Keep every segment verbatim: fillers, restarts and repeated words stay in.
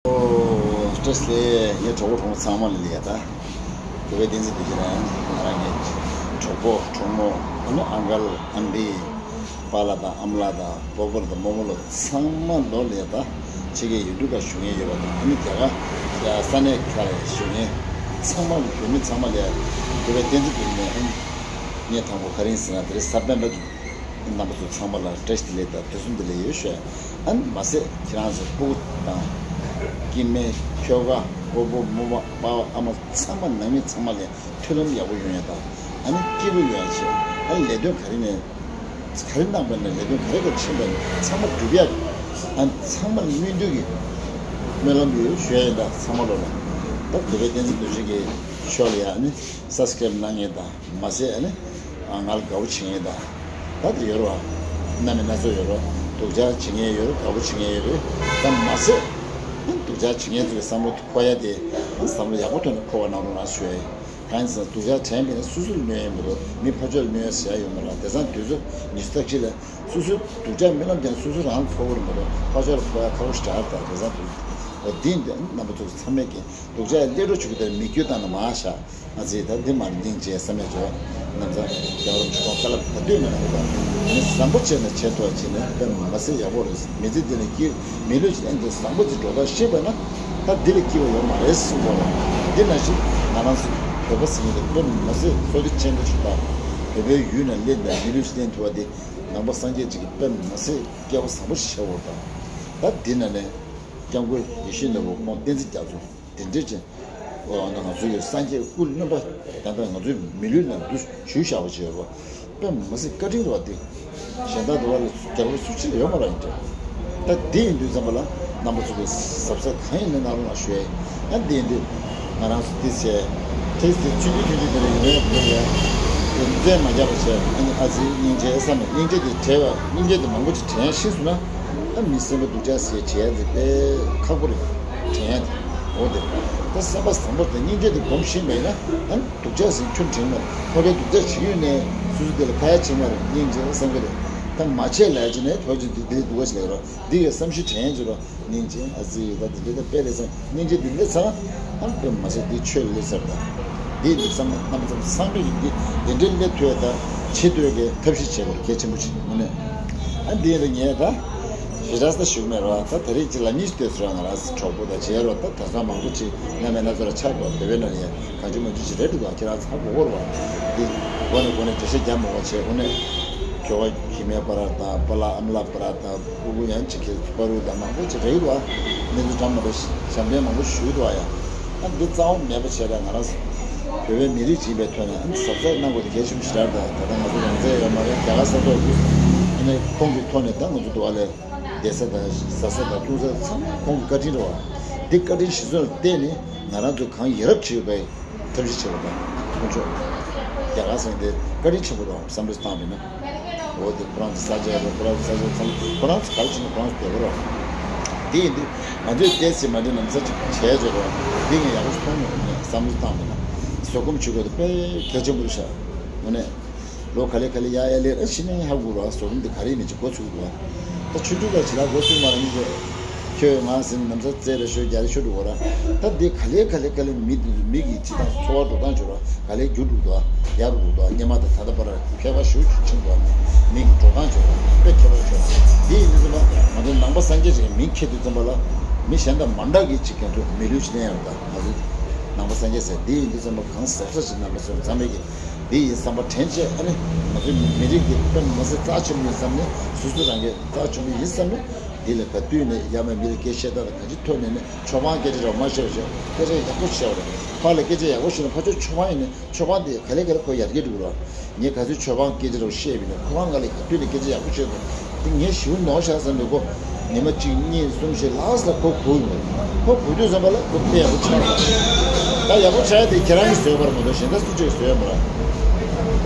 ཨོ། བཀྲ་ཤིས་བདེ་ལེགས། ངའི་གྲོགས་པོ་གྲོགས་མོ་ཚང་མ་ལ་ལ་ཡ་ད། གུས་པ་བསྟན་འཛིན་རྡོ་རྗེ་རང་ཡིན། ང་རང་གི་གྲོགས་པོ་གྲོགས་མོ་ཨ་ནི་ཨང་ཀལ་ཨན་ཊི་པཱ་ལགས་དང་ཨ་མ་ལགས་དང་སྤོ་བོ་ལགས་དང་རྨོ་མོ་ལགས་ཚང་མ་ལོ་ལ་ཡ་ད་ཕྱི་རྒྱལ་ཡུལ་གྲུ་ཁག་བཞུགས་མཁན་ཡོད་པ་དང་ཨ་ནི་རྒྱ་གར་ས་གནས་ཁག་ལ་བཞུགས་མཁན་ཚང་མ་ལ་བོད་མི་ཚང་མ་ལ་ཡ་གུས་པ་བསྟན་འཛིན་རྡོ་རྗེ་ནས་ཨ་ནི་ངས་དང་པོ་ག་རེ་ཡིན་ཟེར་ན་དེ་རིང་གཟའ་སྤེན་པ་རྣམ་པ་ཚོ་ཚང་མ་ལ་བཀྲ་ཤིས་བདེ་ལེགས་དང་དུས་གསུམ་བདེ་ལེགས་ཡོད་ཞུ། ཨ་ནི་མ་ཟད་ཁྱེད་རང་ཚོ་སྤུ་གུ་དང་སྐྱེ་དམན་ཁྱོ་ག་སྤོ་བོ་རྨོ་མོ་པ་ཕ་ཨ་མ་ཚང་མ་ནང་མི་ཚང་མ་ལ་མཐུན་ལམ་ཡག་པོ་ཡོང་ཡ་དང་ཨ་ནི་སྐྱིད་པོ་ཡོང་ཡ་བྱས། ཨ་ནི་ལས་དོན་ག་རེ་ནས་ག་རེ་གནང་པ་ནས་ལས་དོན་ག་རེ་ག་རེ་ཕྱིན་པ་ནས་ཚང་མ་འགྲུབ་ཡ་ཨ་ནི་ཚང་མ་ལ་སྨོན་འདུན་གྱི་སྨོན་ལམ་ཡོད་ཞུ་ཡ་ཡིན། ད་ཚང་མ་ལོ་ལ་ད་གུས་པ་བསྟན་འཛིན་རྡོ་རྗེ་གི་ཕྱོགས་ལ་ཡ་ཨ་ནི་སབ་སི་ཀ་རེབ་གནང་མཁན་དང་། མ་ཟད་ཨ་ནི་ང་ལ་དགའ་པོ་བྱེད་མཁན་དང་། ད་དེ་ཡོད་རེད་བ། སྣ་མིན་སྣ་ཚོགས་ཡོད་རེད། སྡུག་ཅག་བྱེད་མཁན་ཡོད་རེད། དགའ་པོ་བྱེད་མཁན་ཡོད་རེད། ད་མ་ཟད་ཨ་ནི་སྡུག་ཅག་བྱེད་མཁན་ཚོ་གི་བསམ་བློ་འཁོར་ཡ་དེ་ཨ་ནི་བསམ་བློ་ཡག་པོ་ཐོག་ནས་འཁོར་བ་གནང་རོགས་གནང་ཞུ་ཡ་ཡིན། གང་ཡིན་ཟེར་ན་སྡུག་ཅག་དྲན་པས་ན་སོ་སོ་ལ་གནོད་ཡ་མི་འདུག་མི་ཕར་ཕྱོགས་ལ་གནོད་ཡ་ཟེར་ཡ་ཡོད་མ་རེད། དེང་སང་དུས་ཚོད་ཉི་ཤུ་རྩ་གཅིག་ལ་སོ་སོའི་སྡུག་ཅག་སྨོན་ལམ་རྒྱབ་ན་སོ་སོ་རང་ལ་ཕོག་གི་རེད་མ་གཏོགས་ཕར་ཕྱོགས་ལ་ཕོག་ཡ་ཁག་པོ་ཞེ་དྲག་རེད། ད་དེང་སང་དུས་ཚོད་འདི་ཡིན་དུས་རྣམ་པ་ཚོ་ཚང་མས་ཀྱི་སྡུག་ཅག་ལས་འཕྲོ་བྱེད་དགོས་དེར་མིག་དཀྱུས་བཏང་ན་མ་བཞག་ང་ཚོས་ད་འདི་མ་སྙིང་རྗེ་བསམ་ཡ་བྱོས། ནམ་ཚ་རྒྱལ་བ་རིན་པོ་ཆེ་ཁོང་བཀའ་སློབ་ག་དུས་མེད་ན་འདུག་མི་བཟང་པོ་བྱས་ན་བྱས་ཐུབ་པ་བྱས་ན་དཔེ་མ་སྲིད་ཡག་པོ་རེད། མི་ཚེ་འདི་ནས་སྐྱིད་མི་ལུས་ཀྱི་ཨེ་འདི་བཟང་པོ་ཅིག་འགྲོ་སྟངས་ཤེས་པ་ན་ད་འདི་ལས་སྐྱིད་པ་ཡོད་མ་རེད་གསུངས་པ་རེད། འདི་ནང་བཞིན་ང་རང་ཚོ་བོད་པ་ཟེར་མཁན་དེ་དཔེ་མ་སྲིད་བསོད་བདེ་ཆེན་པོ་ཞིག་དང་བོད་པའི་ཡུལ་ནང་སླེབས་ནས་མི་ལུས་ལེན་ཐུབ་པ་དེ་ནང་པ་སངས་རྒྱས་ཅིག་གིས་དཔེ་མ་སྲིད་སྐལ་བ་བཟང་པོ་ཞིག་བྱས་པ་དང་། ད་འདི་ནང་ནས་སྐྱབས་མགོན་ཡིད་བཞིན་ནོར་བུ་ཁོང་བསྟན་འཛིན་རྒྱ་མཚོ། དེ་འདྲ་ཅན། འོ་ན་ང་ཚོ་ཡི་སངས་རྒྱས་སྐུ་སྣོན་པ་ད་ལྟ་ང་ཚོའི་མི་ལུས་ནང་འདུ་བཞུགས་བཞག་པ་ཅིག་ཡོད་པ། དཔེ་མ་སྲིད་བཀའ་དྲིན་རེད་བ་དེ། གཞན་དག་འདུལ་བ་ལ་རྒྱལ་བ་སུ་གཅིག་ཡོད་མ་རེད་ཡིན་འདྲ། ད་དེ་ཡིན་དུས་ཙམ་པ་ལ་རྣམ་པ་ཚོ་གི་གཟབ་གཟབ་གང་ཡིན་ནའི་གནང་རོགས་གནང་ཞུ་ཡ་ཡིན། ཨ་དེ་ཡིན་དུས་ང་རང་ཚོ་དེ་བྱས། དེ་དེ་ཆུང་ཆུང་ཆུང་ཆུང་དེ་ལ་ཡོང་ཡ་ཡོང་ཡ། དེ་བཙན་མ་རྒྱག་པ་བྱས། ཨ་ནི་ཨ་ཙི་སྙིང་རྗེ་བསམ་ནས་སྙིང་རྗེ་དེ་དྲན་པ་སྙིང་རྗེ་དེ་མང་པོ་ཅིག་དྲན་ཤེས་སོང་ན། ཨ་མི་སེམས་པ་སྡུག་ཅག་ཟེར་བྱས་ཡ་དེ་དཔེ་ཁག་པོ་རེད། དྲན་ཡ་དེ། འོ་དེ། ད་སེམས་པ་བཟང་པོ་དང་སྙིང་རྗེ་དེ་སྒོམ་ཤེས་པ་ཡིན་ན་ཨ་ནི་སྡུག་ཅག་ཟེར་ཁྱོན་དྲན་མ་རེད། ཕ་གིའི་སྡུག་ཅག་བྱེད་ཡོད་ནས་སོ་སོ་དེ་ལ་ཁ་ཡ་བྱེད་མ་རེད། སྙིང་རྗེ་བསམ་གི་རེད། ད་མ་བྱས་ལས་བྱས་ནས་ཕ་གི་དེ་དེ་སྡུག་པ་ཞིག་ལས་རོགས་འདི་ཡོད་བསམ་ཤེས་དྲན་ཡ་བྱེད་རོགས། སྙིང་རྗེ་ཨ་ཙི་ཡོད་ད་འདི་འདྲ་ད་དཔེ་ལས་ཚང་སྙིང་རྗེ་འདི་ལས་ཚང་ཨ་དཔེ་མ་ཚད་འདི་ཆོས་ལས་ཚར་ད། འདི་འདི་བསམ་ན་རྣམ་བསམ་བསམ་པའི་འདི་འདི་འདྲའི་ལས་ཐོས་ད་བྱེད་ཐོས་ཀྱི་ཐབས་ཤེས་བྱེད་དགོས་གལ་ཆེན་པོ་ཆེ་ངོ་ནས། ཨ་འདི་ཡིན་ད་ངས་ད་ཞེ་དྲག་ས་ཞུགས་མེད་རོགས། ད་ད་རེས་ཀྱི་ལ་མིས་ལྟོས་སུ་ར་ང་རང་གྲོགས་པོ་དང་བྱེད་རོགས། ད་ད་ས་མང་པོ་ཅིག་ན་མེད་ན་ཚོ་ལ་ཆགས་དགོས་བོད་པའི་ནང་ཡང་གང་ཅི་མང་ཅི་ཞིག་རེད་འདུག་ག་ཁྱེད་རང་ཚ་གོ་གོ་རོགས། འདི་སྒོ་ནས་སྒོ་ནས་འགྲེལ་བཤད་རྒྱག་མ་དགོས་བྱས་འོ་ནས་ཁྱོ་ག་གི་མེད་པ་ར་དང་པ་ལགས་ཨ་མ་ལགས་པ་ར་དང་། ཕྲུ་གུ་ཡང་ཅིག་གིས་པ་རུ་དང་མང་པོ་ཅིག་རེད་བ། གནས་ཚུལ་འདྲ་མི་འདྲ་ཞབས་འདྲེན་མང་པོ་ཞུས་འདུག་བ་ཡ། ཨ་འདི་རྩ་བ་མེད་པ་བྱས་ད་ང་རང་བོད་པའི་མི་རིགས་ཡིན་པའི་ཐོག་ནས་ཨ་ནི་གཟབ་གཟབ་གནང་དགོས་དེ་གལ་ཆེན་པོ་ཞིག་རེད་ད། ད་ལྟ་ང་ཚོ་རང་བཙན་ཡོད་མ་རེད། རྒྱ་གར་ས་ཐོག་ཏུ་ཨ་ནི་ཁོང་གི་ཐོག་ནས་ད་ང་ཚོ་འདུག་བ་ལས་བསྡད་ས་དང་ཟ་ས་དང་འཐུང་ས་ཚང་མ་ཁོང་གི་བཀའ་དྲིན་རེད་བ། འདི་བཀའ་དྲིན་གཞི་བཟུང་ལ་བརྟེན་ནས་ང་རང་ཚོ་གང་ཡིན་རབས་བྱེད་ཡོད་པའི་ཐབས་ཤེས་བྱེད་པ་དང་། ཁོང་ཚོ་རྒྱ་གར་ཟེར་དེ་བཀའ་དྲིན་ཆེན་པོ་རེད་བསམ་བློ་བཏང་བས་ན། འོ་དེ་ཁོ་རང་ཚོ་ས་ཆ་རེད། ཁོ་རང་ཚོ་ས་ཆ་ཚང་མ་ཁོ་རང་ཚོ་ག་རེ་བྱེད་ན་ཁོ་རང་ཚོ་བསྡད་པ་རེད། དེ་ཡིན་དུས་ང་ཚོས་བལྟས་ཟིན་མ་འདྲ་ནམ་ས་ཅིག་བྱས་བྱས་རོགས། འདི་ངས་ཡག་པོ་མཐོང་མྱོང་ངས་བསམ་བློ་བཏང་བས་ན་བཟོད་སྒོམ་བྱེད་དགོས་དེ་དཔེ་གལ་ཆེན་པོ་རེད་ཤག་ངོ་ནས། ལོ་ག་ལེ་ག་ལེ་ཡ་ཡ་ལེ་ཨ་ཕྱི་ནས་ཧ་གོ་རོགས། བཟོད་སྒོམ་འདི་ག་རེ་ཡིན་མིན་ཅིག་འགོ་ཚུགས་འདུག་ད་ཆུ་ཕྲུག་ལ་ཇི་ལ་འགོ་ཚུགས་མ་རེད་མི་ཚོ། ཁྱོད་ང་ཟིན་ནམ་ས་རྩེ་རེ་ཤོད་རྒྱ་རེ་ཤོད་འགྲོ་གོ་ར། ད་འདི་ག་ལེ་ག་ལེ་ག་ལེ་མི་མི་གི་ཅི་དང་འཚོ་བ་འགྲོ་སྟངས་བྱོས་ར་ག་ལེ་འགྱུར་འགྲོ་འདུག་ཡག་འགྲོ་འདུག་སྔོན་མ་དང་ད་ལྟ་བར་ཁྱད་པར་ཞེ་པོ་ཅིག་ཕྱིན་འདུག་མི་གི་འགྲོ་སྟངས་བྱོས་ར་དཔེ་ཁྱད་པར་ཆེ། འདི་ཡིན་དུས་ཙམ་པ་ང་ཚོ་ནང་པ་སངས་རྒྱས་ཅིག་གི་མིང་ཁྱེར་དུས་ཙམ་པ་ལ་མི་གཞན་དང་མ་འདྲ་གི་ཅིག་གི་ཚོ་མི་ལུས་ཅིག་ལེན་ཡོད་ད། ང་ཚོ་ནང་པ་སངས་རྒྱས་ཟེར་འདི་ཡིན་དུས་ཙམ་པ་གང་ཟབ་ས་ཅིག་ནང་པ་ཚོ་ཚང་མས་ཀྱི་འདི་ཡི་བསམ་པ་དྲན་བྱས་ཨ་ནི་ང་ཚོའི་མི་རིགས་འདི་དཔེ་མ་སྲིད་རྩ་ཆེན་པོ་ཡིན་བསམ་ནས་སོ་སོ་རང་གི་རྩ་ཆེན་པོ་ཡིན་བསམ་ནས་འདི་ལ་ག་དུས་ནས་ཡ་མ་མི་ལ་སྐད་བཤད་སྟངས་དང་ག་ཅི་ཐོག་ནས་ནས་ཆོས་པང་སྐད་ཆ་ར་མ་བཤད་པ་བྱས་སྐད་ཆ་ཡག་པོ་བཤད་པ་རེད། ཕར་ལ་སྐད་ཆ་ཡག་པོ་བཤད་ན་ཕར་ཕྱོགས་ཆོས་པང་ཡིན་ནས་ཆོས་པང་དེ་ག་ལེ་ག་ལེ་ཁོ་ཡར་རྒྱས་འགྲོ་གི་རེད། ངས་ག་ཚོད་ཆོས་པང་སྐད་ཆ་ར་བཤད་པ་ཡིན་ན་ཁོ་རང་ང་ལ་ག་དུས་ནས་སྐད་ཆ་ཡག་པོ་བཤད་འདུག་དེ་ངས་ཞེ་པོ་ནོར་བཞག་བསམ་པའི་ཁོ། ཉི་མ་གཅིག་གཉིས་གསུམ་བཞི་ལྷག་ཙམ་ཁོ་གུས་ཡོང་། ཁོ་གུས་དུས་ཙམ་པ་ལ་ཁོ་དཔེ་ཡག་པོ་ཆགས་པ། ད་ཡག་པོ་ཆགས་ཡ་དེ་ཁྱེད་རང་གིས་བཟོས་པར་མ་གཏོགས་གཞན་དག་སུ་གཅིག་བཟོས་ཡ་མ་རེད།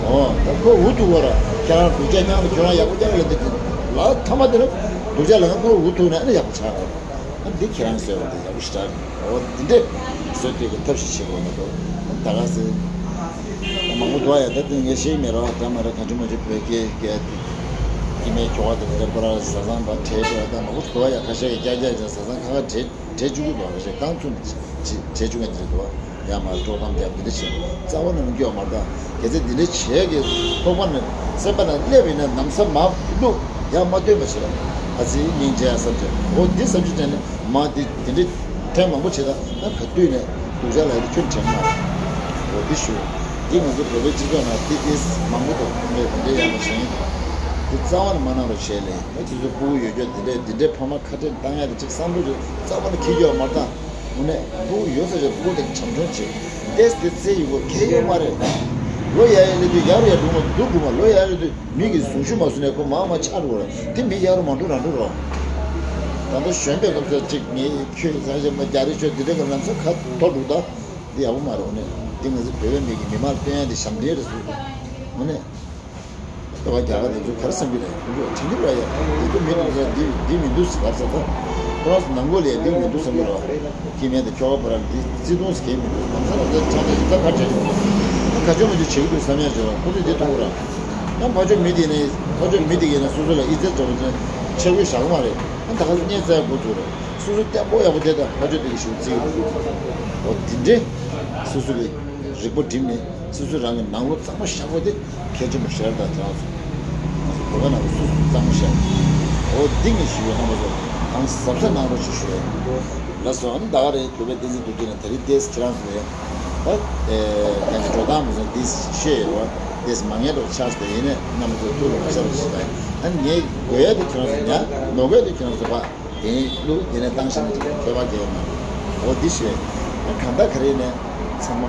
འོ་ད་ཁོ་འུ་ཐུག་པ་ར་ཁྱེད་རང་སྡུག་ཅག་མཉམ་དུ་ཁྱོད་རང་ཡག་པོ་རྐྱང་ལ་འདི་ལ་ཐ་མ་དེ་ལ་སྡུག་ཅག་ལ་ཁོ་འུ་ཐུག་ནས་ཨ་ནི་ཡག་པོ་ཆགས་པ། ཨ་འདི་ཁྱེད་རང་གིས་བཟོས་པ་དེ་ཡག་པོ་ཞེ་དྲག་རེད། འོ་འདི་འདྲས་བཟོས་དུས་ཀྱི་ཐབས་ཤེས་བྱེད་དགོས་མ་གཏོགས་ད་ག་ཟེ། མང་པོ་འདུག་ཡ་ད་དེ་ངས་ཤེས་མེད་ར་ད་མ་ར་གང་ཅི་མང་ཅི་བོད་སྐད་སྐད་སྐྱེ་དམན་ཁྱོ་ག་དེ་འདྲ་པ་ར་བཟའ་ཚང་པ་བྲེལ་འགྲོ་ཡ་ད་མང་པོ་འདུག་ཡ་ཁ་ཤས་ཀྱི་རྒྱ་རྒྱ་བཟའ་ཚང་ཁ་ཁ་བྲེལ། བྲེལ་བཅུག་གི་འདུག་ག་རེད། གང་ཐུབ་ནས་བྱེད་བྱེད་བཅུག་མཁན་དེ་རེད་འདུག་ག་ཡང་མར་དཀྲོག་གཏམ་རྒྱབ་འདི་འདྲ་བྱེད་རྩ་བ་ནས་མི་སྐྱོ་བ་མ་རེད་ད། གལ་སྲིད་འདི་འདྲ་བྱས་གི་ཐོག་མ་ནས་སེམས་པ་ནས་སླེབས་ཡིན་ན་ན་བཟའ་མར་བླུགས་ཡང་མ་སྟོན་པ་བྱེད་ཨ་ཙི་སྙིང་རྗེ་ཨ་བསམ་བྱས་འོ་འདི་བསམ་བྱེད་དྲན་ནས་མ་འདི་འདི་འདྲ་ཐེངས་མང་པོ་བྱེད་ད་ན་ག་དུས་ནས་སྡུག་ཅག་ལ་ཡི་ཁྱོད་དྲན་མ་རེད། འོ་འདི་ཞུ་འདི་ང་ཚོ་བོད་པའི་སྤྱི་ཚོགས་ནང་ཏི་ཏིས་མང་པོ་འདུག་འདི་འདྲ་ཡང་མ་བྱེད་འདི་རྩ་བ་ནས་མ་གནང་རོགས་བྱས་ལས་ང་ཚོ་ཚོ་སྤུ་གུ་ཡོད་རྒྱུ་འདི་འདྲ་འདི་འདྲའི་ཕ་མ་ཁ་བྲལ་བཏང་ཡ་དེ་ཅིག་བསམ་བློ་རེ་རྩ་བ་ནས་འཁྱེར་རྒྱུ་ཡོད་མ་རེད་ད། དངོས་གནས་སྤུ་གུ་ཡོད་ས་ཆ་སྤུ་གུ་དེ་བྱམས་སྐྱོང་བྱེད། ཏེས་དེ་ཚེ་ཡི་གོ་ཁེ་ཡོད་མ་རེད། ལོ་ཡ་ཡ་ལེ་དུས་ཡར་ཡ་འགྲོ་མ་འདུག་འགྲོ་མ་ལོ་ཡ་ཡ་ལེ་དུས་མི་གིས་གཟུགས་ཞུ་མ་བཟོ་ནས་ཁོ་མ་མ་ཆགས་འགྲོ་ར་དེ་མི་ཡར་མ་འགྲོ་ར་འགྲོ་ར། ད་ལྟ་གཞོན་པའི་སྐབས་སུ་གཅིག་ངས་ཁྱོད་ས་ཆ་མ་རྒྱ་རི་ཆོས་དེ་འདྲ་གི་ལམ་སང་ཁ་ཐོར་འདུག་ད། དེ་ཡག་པོ་མ་རེད་དངོས་གནས་དེ་ང་ཚོ་བོད་པའི་མི་གི་མི་མང་སྟོན་ཡ་དེ་ཞབས་འདྲེན་རེད་ཟེར་དངོས་གནས། ལྟ་བ་རྒྱ་གར་དེ་ཚོ་ག་རེ་བསམ་གྱི་རེད། ཁོང་ཚོ་དྲན་གྱི་རེད་ཡ། དེ་ཚོ་མི་འདུག་ཟེར་འདི་འདི་མི་འདུག་ཟེར་ག་རེ་ཟེར་ད། ཁོ་རང་ཚོ་ནང་ལོགས་ལ་ཡ་འདི་མི་འདུག་བསམ་གྱི་རེད་བ། སྐྱེ་དམན་དང་ཁྱོ་ག་བར་ལ་འདི་བརྩེ་དུང་ཟེར་གྱི་མི་འདུག་ལམ་སང་ལམ་སང་ཆགས་ད་ཡིན་ད་ག་བྱེད་ད་ག་ཅོ་མ་ཅོ་བྱེད་ཀྱི་འདུག་བསམ་ཡ་བྱེད་རོགས་ཁོ་ཚོས་འདི་མཐོང་གི་རེད། ཡང་ཕ་ཕྱོགས་མི་དེ་ནས་ཕ་ཕྱོགས་མི་དེ་གས་ན་སོ་སོ་ལ་ཨི་ཙེ་འདྲ་བོ་ཅན་ཆེ་བོ་བཞག་གི་མ་རེད། ཡང་ད་ག་ཚོད་བརྙས་བཙལ་འགོ་ཚུགས་རེད། སོ་སོ་བརྟན་པོ་ཡག་པོ་དེ་དང་ཕ་ཕྱོགས་དེ་གི་ཞུ་རྩིས་ཡོད་འདུག་འོ་དེ་འདྲས་སོ་སོ་གི་རིག་པ་བསྒྲིམས་ནས་སོ་སོ་རང་གི་ནང་ལོགས་གཙང་མ་ཤ་བོ་དེ་གལ་ཆེན་པོ་ཤར་དང་དྲག་སོང་། ང་ཚོ་བོད་པ་ནང་གི་སོ་སོ་གཙང་མ་ཤར། འོ་འདི་ངས་ཞུ་བའི་རྣམ་པ་ཚོ་གང་གཟབ་གཟབ་གནང་རོགས་ཞེས་ཞུ་བ་ཡིན། ལགས་སོ། ཨ་ནི་ད་ག་རེད་བོད་པའི་བསྟན་འཛིན་རྡོ་རྗེ་ནས་ད་རེས་ཏེས་ཁྱེད་རང་ཚོ་ལ་ད་ཨེ་ད་ནི་འགྲོ་སྟངས་མི་ཚང་འདི་ཤེས་ཡོད་རེད་བ། ཏེས་མ་ངན་རོགས་ཆགས་ཏེ་ཡིན་ནས་རྣམ་པ་ཚོ་ཐུགས་ལ་མ་ཤར་བ་ཞིག་ད་ཨ་ནི་ངས་དགོས་ཡ་དེ་ཁྱེད་རང་ཚོ་ཉར་མ་དགོས་ཡ་དེ་ཁྱེད་རང་ཚོ་ཕ། དེ་ནས་བླུག་དེ་ནས་བཏང་ཤེས་ན་ཅིག་ཁྱད་པར་གལ་ཡོད་མ་རེད། འོ་འདི་ཞེས་ཨ་གང་ལྟར་ག་རེ་ནས་ཚང་མ་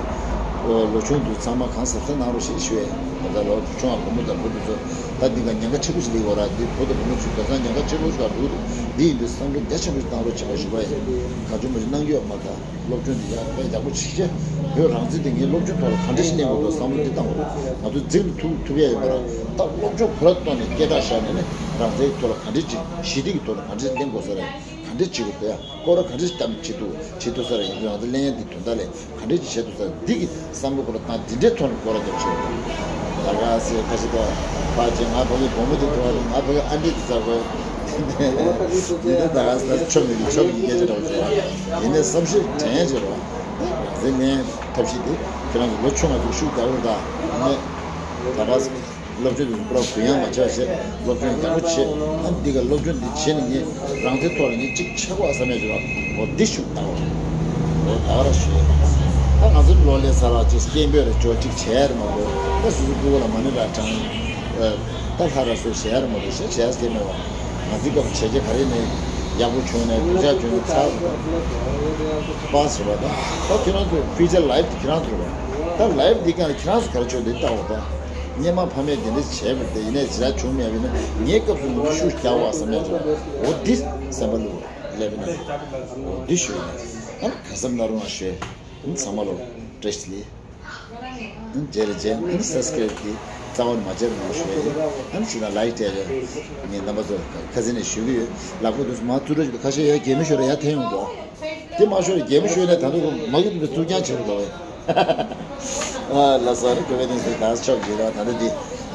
འོ་ལོ་ཆུང་དུ་ཚང་མ་གང་གཟབ་གཟབ་གནང་རོགས་ཞེས་ཞུ་བས་ད་ལྟ་ལོ་ཆུང་བ་བུ་མོ་དང་བུ་དེ་ཚོ་ད་འདི་ག་ཉེན་ཁ་ཆེ་པོ་ཞིག་སླེབས་ཡོད་ར། འདི་བུ་དང་བུ་མོ་ཚོས་དེང་སང་ཉེན་ཁ་ཆེ་པོ་ཞིག་ལ་འགྲོ་གི་འདུག་འདི་ཡིན་དུས་བསམ་བློ་རྒྱ་ཆེན་པོ་ཞིག་བཏང་རོགས་བྱེད་པ་ཞུ་བ་ཡིན། གང་བྱུང་མ་བྱུང་གནང་རྒྱུ་ཡོད་མ་རེད། སློབ་སྦྱོང་འདི་ཡག་དཔེ་ཡག་པོ་བྱེད་ཤེས། བོད་རང་བཙན་དེ་ངའི་སློབ་སྦྱོང་ཐོག་ལ་གང་འདྲ་ཞིག་གནས་དགོས་འདུག་བསམ་བློ་འདི་བཏང་དགོས་འདུག་ང་ཚོ་འཛིང་ཐུབ་ཐུབ་ཡ་ཡོད་མ་རེད། ད་སློབ་སྦྱོང་གོ་ལ་གཏོང་ནས་སྐད་གྲགས་བཞག་ནས་ནི་རང་བཙན་གྱི་ཐོག་ལ་གང་འདྲ་ཅིག་ཞི་བདེ་གི་ཐོག་ལ་གང་འདྲ་ལེན་དགོས་ས་རེད། གང་འདྲ་བྱེད་དགོས་འདུག་ཡ། སྐོར་ར་གང་འདྲ་ཞིག་བཏབ་ནས་བྱེད་ཐུབ་བྱེད་ཐུབ་ས་རེད། ཡིན་ཚུལ་ང་ཚོ་གླེང་ཡ་འདི་དོན་དག་ལས་གང་འདྲ་ཅིག་བྱེད་ཐུབ་ས་རེད། འདི་གི་བསམ་བློ་གོ་ལ་བཏང་འདི་འདྲའི་ཐོག་ནས་སྐོར་ར་རྒྱབ་ཆོག་ད་ག་སེ་ཁ་ཤས་ད་ཕ་ཅེ་ང་ཕ་གི་བུ་མོ་དེ་ཐུག་བ་རེད། ང་ཕ་གི་ཨ་འདྲས་དེ་ཚ་དགོས་འདི་འདྲ་ད་ག་སེ་ཆོ་མི་གི་ཆོ་གི་སྐད་ཆ་འདྲ་བོ་བྱེད་པ་ཡིན་ནའི་བསམ་ཤེས་དྲན་ཡ་བྱེད་རོགས། ང་ཚོའི་ལན་ཐབས་ཤེས་དེ་ཁྱེད་རང་ཚོ་ལོ་ཆུང་བ་ཚོ་ཤུགས་རྒྱག་རོགས་ད་ནས་ད་ག་སེ། སློབ་སྦྱོང་དེ་ཚོ་པུ་ར་གུ་ཡངས་མ་བྱས་པ་བྱས་སློབ་སྦྱོང་ཡག་པོ་བྱེད། ཨ་འདི་ག་སློབ་སྦྱོང་འདི་བྱེད་ནས་ངས་རང་བཙན་ཐོག་ལ་ངས་གཅིག་ཆགས་པ་བསམ་ཡ་ཅིག་ར་འོ་འདི་ཤུགས་བཏང་བ་འོ་ད་ག་ར་ཞུ་ཡ། ད་ང་ཚོ་ལོ་ལས་ཚ་ར་ཅིག་སྐད་འབོད་ར་ཅོ་གཅིག་བྱས་ར་མ་གོ་ད་སུ་སུ་ཀུ་ཀུ་ལ་མ་ཎི་ར་བགྲང་ད་ལྷ་ར་སུ་བྱས་ར་མ་གོ་ཞེས་བྱས་སྐད་མེད་བ། ང་ཚོའི་སྐབས་བྱས་རྗེས་ག་རེ་ནས་ཡག་པོ་བྱུང་ནས་སྡུག་ཅག་བྱུང་ནས་ཚར་པ་ཟེར་བ་ད་ད་ཁྱེད་རང་ཚོ་ཕི་ཅར་ལའིབ་དེ་ཁྱེད་རང་ཚོ་རེད་བ། ད་ལའིབ་འདི་ག་ཁྱེད་རང་ཚོ་ག་རེ་བྱུང་འདི་ལྟ་འོ་ད། སྔོན་མ་ཕ་མས་དེ་འདྲ་བྱས་པ་དེ་ཡིན་ནའི་ཇི་ལྟར་བྱུང་མེད་པས་ན་ངའི་སྐབས་སུ་ངུ་ཤུགས་རྒྱག་བ་བསམ་ཡ་ཅིག་འོ་འདི་སེམས་པ་བླུག་ལས་པ་ན་འོ་འདི་ཞུ་ཡིན་ཨ་ནི་ག་སེམས་ན་རུང་བ་ཞུ་ཨ་ནི་ཚང་མ་ལོ་བཀྲ་ཤིས་བདེ་ལེགས་ཨ་ནི་རྗེས་ལ་རྗེས་ཨ་ནི་སབ་སི་ཀེ་རབ་དེ་རྩ་བ་ནས་མ་བརྗེད་རོགས་ཞུ་ཡིན་ཨ་ནི་ཞུ་ན་ལའིག་སྤྲད་རེད་ངས་རྣམ་པ་ཚོ་ཁ་སེང་ནས་ཞུ་གི་ཡོད་ལག་པ་དུས་སུ་མ་ཐུག་ར་ཞུ་ཁ་ཤས་ཡ་གད་མོ་ཤོར་ར་ཡ་འཐེན་ཡོང་འདུག་དེ་མ་ཤོར་རྒྱལ་མོ་ཤོར་ནས་ད་དུང་མ་གི་དུས་ཐུག་རྐྱང་བྱེད་དགོས་རེད། ཨ་ལ་ས་རི་གོ་བའི་དེང་སང་ད་ཆོག་གི་ར་ད་ནི་དེ་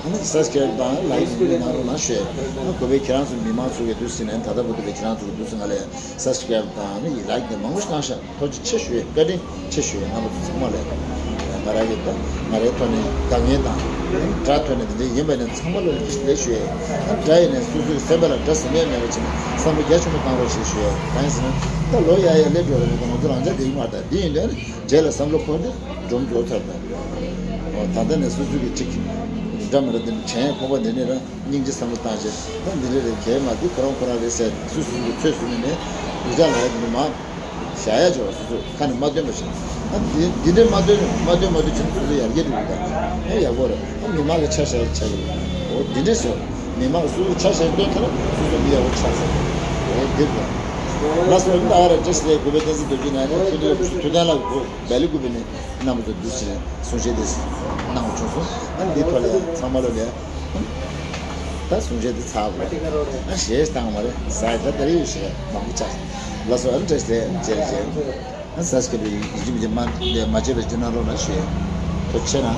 ཨ་ནི་སབ་སི་ཀེ་རབ་དང་ལའིག་མི་ནང་རུ་མ་ཤོད་ཨ་གོ་བའི་ཁྱེད་རང་ཚོ་མི་མང་ཚོ་གི་དུས་སི་ནས་ད་ལྟ་བུ་དུ་བའི་ཁྱེད་རང་ཚོ་གི་དུས་སི་ང་ལས་སབ་སི་ཀེ་རབ་དང་ཨ་ནི་ལའིག་དེ་མང་པོ་ཞིག་བཏང་ཤག་ཐུགས་རྗེ་ཆེ་ཞུ་ཡས་བཀའ་དྲིན་ཆེ་ཞུ་ཡས་རྣམ་པ་ཚོ་ཚང་མ་ལས་ང་རང་གི་ད་ང་རའི་ཐོག་ནས་དཀའ་ངལ་དང་ཨ་ནི་དགྲ་ཐོག་ནས་དེ་འདྲ་ཡིན་པ་ནས་ཚང་མ་ལ་ལེགས་ཞུ་ཡས་ཨ་ནི་དགྲ་ཡིན་ནས་སོ་སོའི་སེམས་པ་ལ་དགྲ་ཟིན་ཡས་མེད་པ་བྱས་ནས་བསམ་བློ་རྒྱ་ཆེན་པོ་བཏང་རོགས་ཞེས་ཞུ་ཡས་གང་ཡིན་ཟེར་ན་ད་ལོ་ཡ་ཡ་སླེབས་འགྲོ་རེད་མ་གཏོགས་ང་ཚོ་རང་ཅག་བསྡད་ཀྱི་མ་རེད་ད་འདི་ཡིན་དུས་ཨ་ནི། རྗེས་ལ་བསམ་བློ་འཁོར་ཏེ་སྒྲུང་རྫོགས་ཚར་དང་། ད་ལྟ་ནས་སོ་སོ་གི་གཅིག་འདྲ་མི་འདྲ་དེ་ནི་བྱས་ཁོག་པ་འདི་ནས་རང་སྙིང་རྗེ་བསམ་བློ་བཏང་བྱས་ད་འདི་འདྲ་རེད་གལ་མ་འདི་ཁོ་རང་ཁོ་རང་རེད་ཟེར་སོ་སོ་གི་ཚོད་བཟུང་ནས་ནས་སྡུག་ཅག་ལ་ཡ་འདི་ནི་མ་བཞག་ཡ་བྱས་པ་སོ་སོ་ཁ་ནས་མ་བཏོན་པ་བྱས་ད་འདི་འདི་འདྲས་མ་བཏོན་མ་བཏོན་མ་བཏོན་བྱས་ནས་སོ་སོ་ཡར་རྒྱས་འགྲོ་གི་ད་ཨེ་ཡག་པོ་རེད་ཨ་མི་མང་གི་ཆ་བཞག་ཡ་ཆགས་ཀྱི་རེད་འོ་འདི་འདྲས་ཟེར་མི་མང་གི་སོ་སོ་ཆ་བཞག་བཏོན་ཐལ་སོ་སོ་འདི་ཡག་པོ་ཆགས་ཟེར་འོ་འདི་རེད་ལ་སོ་འདི་ཨ་རེ་བཀྲ་ཤིས་བདེ་ལེགས་གུས་པའི་བསྟན་འཛིན་རྡོ་རྗེ་ནས་ཐུགས་འདུན་ཐུགས་འདུན་ལ་གུས། བལ་ལི་ཀུ་པི་ནི་རྣམ་པ་ཚོ་འདི་ཕྱིར་གསུང་བཤད་འདི་གནང་བ་བྱུང་སོང་། ཨ་འདི་ཐོག་ལ་ཡང་ཚང་མ་ལོ་ལས་ད་གསུང་བཤད་འདི་ཚར་བ་ཨ་ཞེས་བཏང་བ་རེད་ཟ་ཡ་ད་ད་རེ་ཡོད་ཞེས་མང་པོ་ཆགས་ལ་སོ་ཨ་འདྲ་ཞེས་མཇལ་རྗེས་ཨ་ས་སྐྱ་པའི་ཡིད་ཀྱི་མི་མ་ལས་མ་བྱས་པའི་སྤྱི་ནང་ལོ་ན་ཞེས་ཐུགས་ཆེ་ན།